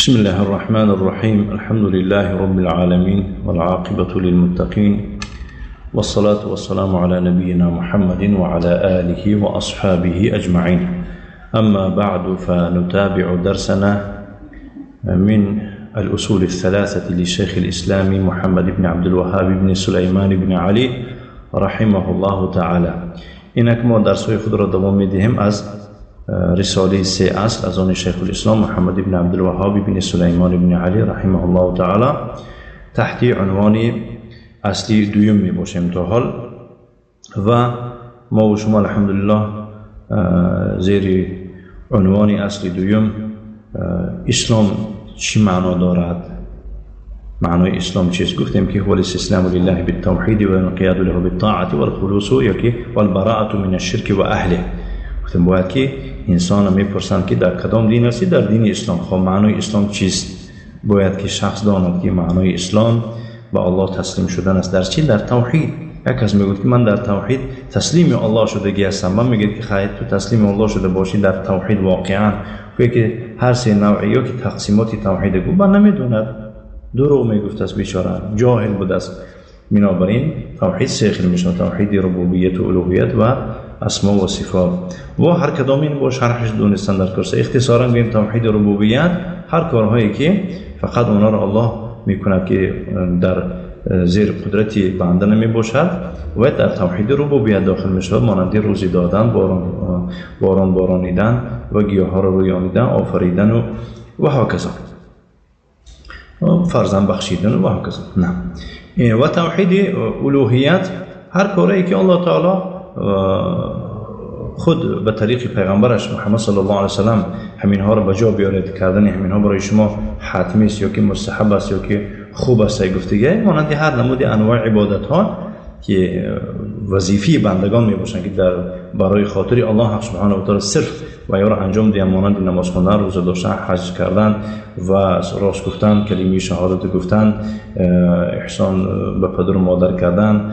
بسم الله الرحمن الرحيم. الحمد لله رب العالمين والعاقبة للمتقين والصلاة والسلام على نبينا محمد وعلى آله وأصحابه أجمعين. أما بعد، فنتابع درسنا من الأصول الثلاثة لشيخ الإسلام محمد بن عبد الوهاب بن سليمان بن علي رحمه الله تعالى. اینک ما درس‌های خود را دوام می‌دهیم از رساله سه اصل از آن شیخ الاسلام محمد بن عبدالوهاب بن سلیمان بن علی رحمه الله تعالی تحت عنوان اصلی دوم می باشیم تا حال. و ما و شما الحمدلله زیر عنوان اصلی دوم اسلام چی معنا دارد، معنای اسلام چیست، گفتیم که هو الاستسلام لله بالتوحید و الانقیاد له بالطاعة والخلوص یکی والبراءة من الشرک و اهله. گفتیم باید که انسان میپرسند که در کدام دین هستی؟ در دین اسلام. خب معنای اسلام چیست؟ باید که شخص داند که معنای اسلام به الله تسلیم شدن است. در چی؟ در توحید. یک کس میگوید که من در توحید تسلیم الله شدگی هستم. من میگه که خیر، تو تسلیم الله شده باشی در توحید واقعا، که هر سه نوعی یا که تقسیمات توحید گفت من نمیدوند، دروغ میگفت است بیچاره، جاهل بود است. بنابراین توحید سه خیل میشه: توحید ربوبیت و الوهیت و اسما و صفات. و هر کدام این با شرحش دونستن در کرسه. اختصارا گوییم توحید ربوبیت هر کارهایی که فقط اونا را الله میکند که در زیر قدرت بنده نمی باشد و در توحید ربوبیت داخل می شود، مانند روزی دادن، باران بارانیدن و گیاه ها را رویانیدن، آفریدن و هکذا، فرزند بخشیدن و هکذا. نه. و توحید الوهیت هر کاری که الله تعالی خود به طریق پیغمبرش محمد صلی الله علیه و سلم همینها را به جا بیارد، کردن همینها برای شما حتمی است یا که مستحب است یا که خوب است گفتگی، مانند هر نمود انواع عبادت ها که وظیفه بندگان می باشند که در برای خاطر الله سبحانه و تعالی صرف و یا را انجام دهند، مانند نماز خواندن، روزه داشتن، حج کردن و راست گفتن، کلمه شهادت گفتن، احسان به پدر و مادر کردن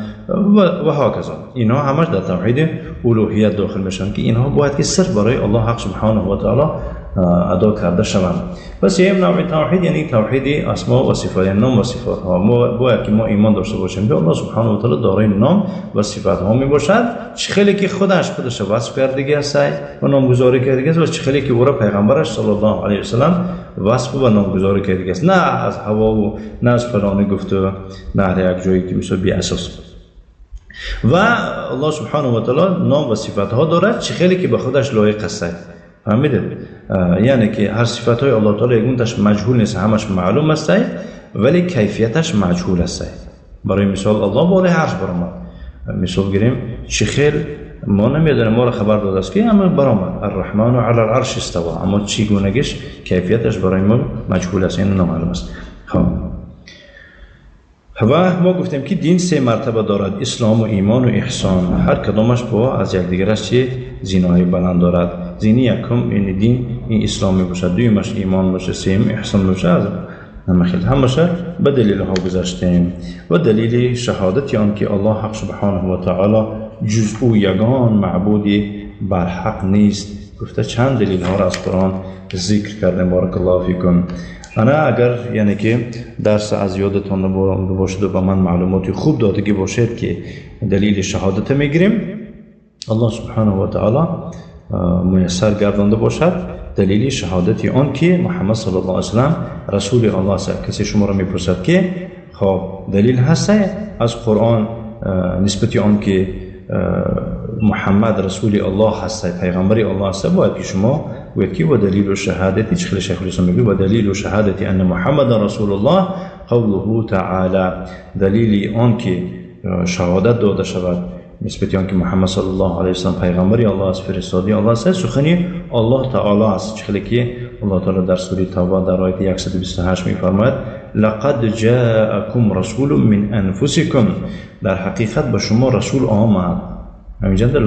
و هکذا. اینها همش در توحید الوهیت داخل میشن که اینها باید که صرف برای الله حق سبحانه و تعالی ادا کرده شوند. پس یه نوع توحید یعنی توحید اسما و صفات، یعنی نام و صفات ها. ما باید که ما ایمان داشته باشیم که الله سبحانه و تعالی دارای نام و صفات ها می باشد، چه خیلی که خودش وصف کرده است و نامگذاری کرده است و چه خیلی که او را پیغمبرش صلی الله علیه و سلم وصف و نامگذاری کرده است، نه از هوا و نه از فلانی گفته، نه یک جایی که مثلا بی اساس. و الله سبحانه و تعالی نام و صفات ها دارد چه خیلی که به خودش لایق است. فهمیدید؟ یعنی که هر صفت های الله تعالی یگونتش مجهول نیست، همش معلوم است ولی کیفیتش مجهول است. برای مثال الله بالای عرش برآمد، مثال گیریم چه خیل ما نمیدونیم، ما را خبر داده است که همه برآمد، الرحمن علی العرش استوا، اما چگونگیش کیفیتش برای ما مجهول است، یعنی نامعلوم است. خب و ما گفتیم که دین سه مرتبه دارد: اسلام و ایمان و احسان. هر کدامش با از یکدیگرش چه زینه‌های بلند دارد. زینه یکم این دین این اسلام می باشد، دویمش ایمان باشه، سوم احسان باشه. همه همشه به دلیل ها گذاشتیم و دلیل شهادت آن که الله حق سبحانه و تعالی جز او یگان معبودی بر حق نیست. گفته چند دلیل ها را از قرآن ذکر کردیم. بارک الله فیکم. انا اگر یعنی که درس از یادتان باشد و به من معلومات خوب دادگی باشد که دلیل شهادت میگیریم، الله سبحانه و تعالی میسر گردانده باشد دلیل شهادت آن که محمد صلی الله علیه و سلم رسول الله است. کسی شما را میپرسد که خب دلیل هست از قرآن نسبت آن که محمد رسول الله هست، پیغمبر الله است، باید که شما گوید که و دلیل شهادتی، چه خیلی شیخ الاسلام میگه و دلیل شهادتی ان محمد رسول الله قوله تعالی، دلیل آن که شهادت داده شود نسبت آن که محمد صلی الله علیه و سلم پیغمبر الله است، فرستاده الله است، سخنی الله تعالی است. چه خیلی که الله تعالی در سوره توبه در آیه 128 میفرماید لقد جاءکم رسول من انفسکم، در حقیقت به شما رسول آمد. همینجا در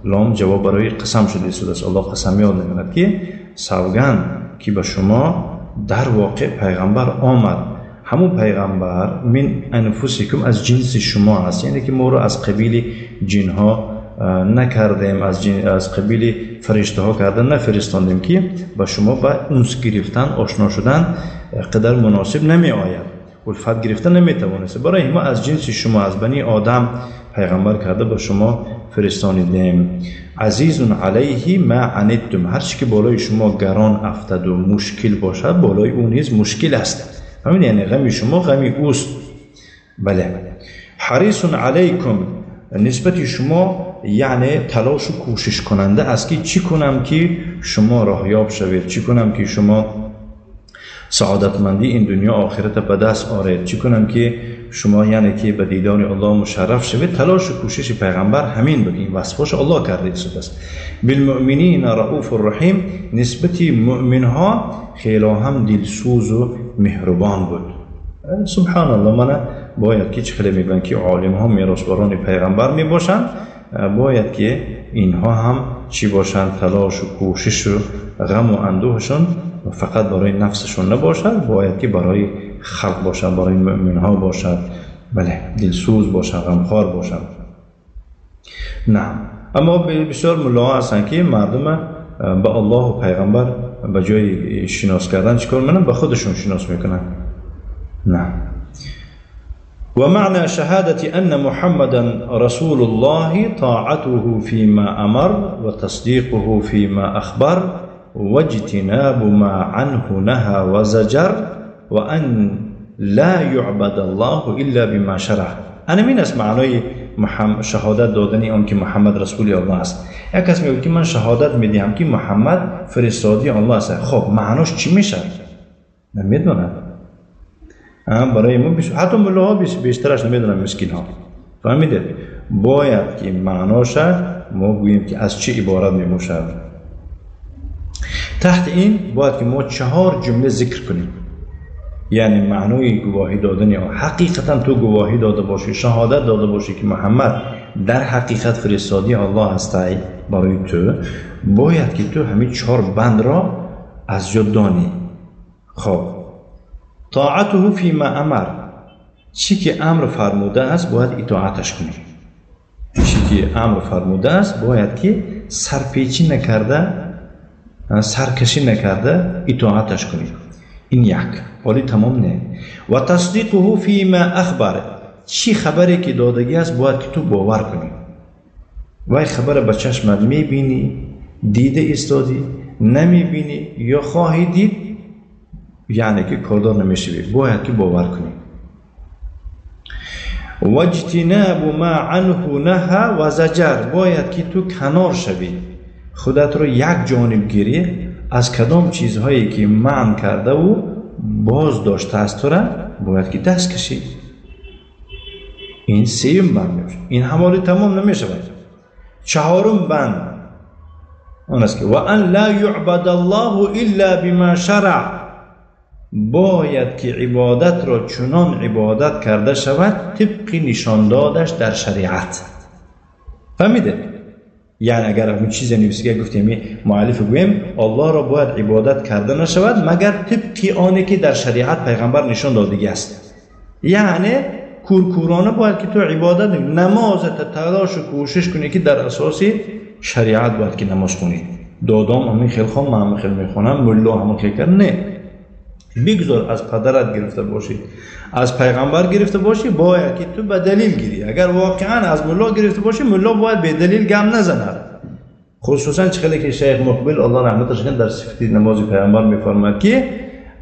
لام جواب برای قسم شده است. الله قسم یاد میکند که سوگند که به شما در واقع پیغمبر آمد. همون پیغمبر من انفسکم از جنس شما است، یعنی که ما را از قبیل جنها накардем, аз қабили фариштаҳо карда нафиристондем ки ба шумо ба унс гирифтан, ошно шудан қадар муносиб намеояд, улфат гирифта наметавонист. Барои мо аз ҷинси шумо, аз бани одам пайғамбар карда ба шумо фиристонидем. Азизун алайҳи ма аниттум, ҳар чи ки болои шумо гарон афтаду мушкил бошад, болои ӯ низ мушкил аст. Ҳамин, яъне ғами шумо ғами ӯст. Бале, ҳарисун алайкум, нисбати шумо яъне талошу кӯшишкунанда аст ки чӣ кунам ки шумо роҳёб шавед, чӣ кунам ки шумо саодатмандии ин дунё охирата ба даст оред, чӣ кунам ки шумо яъне ки ба дидори Аллоҳ мушарраф шавед. Талошу кӯшиши пайғамбар ҳамин буд. Ин васфҳош Аллоҳ карда истодааст. Билмуъминина рауфу раҳим, нисбати муъминҳо хело ҳам дилсӯзу меҳрубон буд. Субҳаналлоҳ, мана бояд ки чӣ хеле мегӯянд ки олимҳо меросбарони пайғамбар мебошанд, бояд ки инҳо ҳам чӣ бошанд? Талошу кӯшишу ғаму андӯҳашон фақат барои нафсашон набошад, бояд ки барои халқ бошад, барои муъминҳо бошад. Бале, дилсӯз бошанд, ғамхор бошанд. Наам, аммо бисёр муллоҳо ҳастанд ки мардума ба Аллоҳу пайғамбар ба ҷои шинос кардан чӣ кор мекунанд? Ба худашон шинос мекунанд. Наам. ومعنى شهادة أن محمدا رسول الله طاعته فيما أمر وتصديقه فيما أخبر واجتناب ما عنه نهى وزجر وأن لا يعبد الله إلا بما شرع. أنا من اسمع معنای شهادت دادنی آن که محمد رسول الله است. یک کس میگه که من شهادت میدهم که محمد فرستادی الله است. خب معناش چی میشه؟ نمیدونم. برای ما حتی ملاها بیشترش نمیدونم، مسکین ها. فهمیده؟ باید که معناش ما گوییم که از چه عبارت میباشد. تحت این باید که ما 4 جمله ذکر کنیم. یعنی معنای گواهی دادن یا حقیقتا تو گواهی داده باشی، شهادت داده باشی که محمد در حقیقت فرستادی الله هستی برای تو، باید که تو همین 4 بند را از یاد دانی. خب، طاعته فیما امر، چی که امر فرموده است باید اطاعتش کنی. چی که امر فرموده است باید که سرپیچی نکرده، سرکشی نکرده اطاعتش کنی. این یک، ولی تمام نه. و تصدیقه فیما اخبر، چی خبری که دادگی است باید که تو باور کنی. وای خبر به چشمت میبینی، دیده ایستادی، نمیبینی یا خواهی دید، یعنی که کاردار نمیشوی، باید که باور کنی. واجتناب ما عنه نهى و زجر، باید که تو کنار شوی، خودت رو یک جانب گیری از کدام چیزهایی که منع کرده و باز داشته است تو را باید که دست کشی. این سیوم بند میشه. این همالی تمام نمیشود. چهارم بند آن است که و ان لا یعبد الله الا بما شرع، باید که عبادت را چنان عبادت کرده شود طبق نشان دادش در شریعت. فهمیده؟ یعنی اگر همین چیز نویسیگه گفتیم مؤلف گویم الله را باید عبادت کرده نشود مگر طبق آنی که در شریعت پیغمبر نشان دادگی است. یعنی کورکورانه باید که تو عبادت نمازت تلاش و کوشش کنی که در اساس شریعت باید که نماز خونی. دادام همین خیل خوان، من همین خیل میخونم، ملا همین خیل کرد. نه، بگذار از پدرت گرفته باشی، از پیغمبر گرفته باشی، باید که تو به دلیل گیری. اگر واقعا از ملا گرفته باشی، ملا باید به دلیل گم نزند. خصوصا چه که شیخ مقبل الله رحمتش کنه در صفت نماز پیغمبر میفرماید که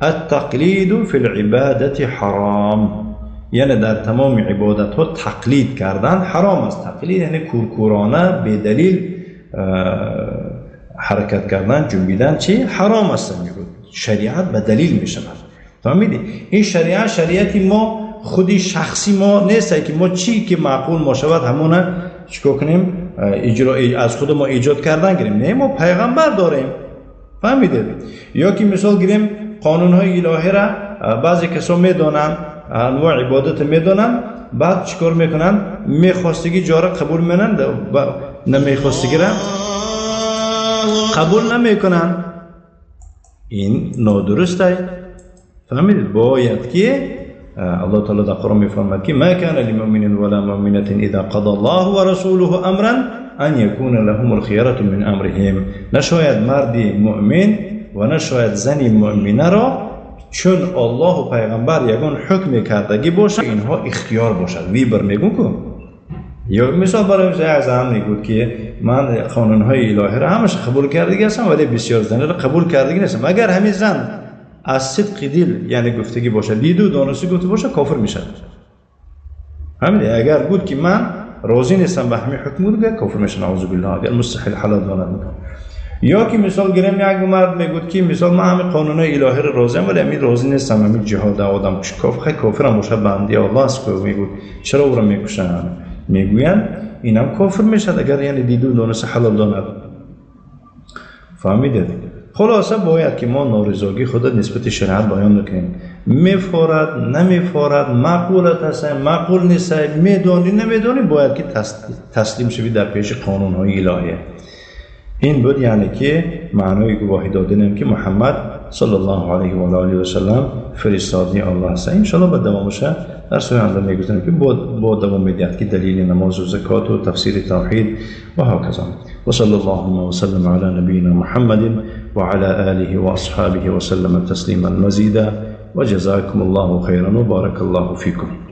التقلید فی العبادت حرام، یعنی در تمام عبادت ها تقلید کردن حرام است. تقلید یعنی کورکورانه به دلیل حرکت کردن، جنبیدن چی حرام است. میگوید شریعت به دلیل می شود. فهمیدی؟ این شریعت شریعتی ما خودی شخصی ما نیست که ما چی که معقول ما شود همونه چیکار کنیم اجرا از خود ما ایجاد کردن گیریم. نه، ما پیغمبر داریم. فهمیده؟ یا که مثال گیریم قانون های الهی را بعضی کسا میدونن، انواع عبادت میدونن، بعد چیکار میکنن؟ میخواستگی جاره قبول میکنن و نمیخواستگی را قبول نمیکنن. این نادرست است. فهمیدید؟ باید که الله تعالی در قرآن میفرماید که ما کان لمؤمن ولا مؤمنة اذا قضى الله ورسوله امرا أن يكون لهم الخيرة من أمرهم. نشاید مرد مؤمن و نشاید زن مؤمنه را چون الله و پیغمبر یگان حکم کردگی باشد اینها اختیار باشد. ویبر میگون که یا مثال برای یک زن میگود که من قانونهای الهی را همش قبول کردگی هستم ولی بسیار زنی را قبول کردگی نیستم. اگر همین زن از صدق دل یعنی گفتگی باشد، دیدو دانستی گفته باشه، کافر میشد. همین اگر گفت که من راضی نیستم به همین حکم بود، کافر میشه، نعوذ بالله، اگر مستحیل حلال داند میکنه. یا که مثال گیرم یک مرد میگفت که مثال من همین قانونهای الهی را راضیم ولی همین راضی نیستم همین جهاد آدم کش کافر، کافرم باشه بنده الله است که میگفت چرا او را میکشن؟ میگویند اینم کافر میشد اگر یعنی دیدو دانست حلال داند. فهمیدید؟ خلاصه باید که ما نارضایتی خود نسبت شریعت بیان نکنیم. میفارد نمیفارد، معقولت هست معقول نیست، میدانی نمیدانی، باید که تسلیم شوی در پیش قانونهای الهی. این بود یعنی که معنای گواهی دادنم که محمد صلی الله علیه و آله و سلم فرستاده الله است. ان شاء الله با دوامش در سوی آینده میگذاریم که با دوام میدهد که دلیل نماز و زکات و تفسیر توحید و هکذا. و صلی الله و سلم علی نبینا محمد و علی آله و اصحابه و سلم تسلیما مزیدا و جزاکم الله خیرا و بارک الله فیکم.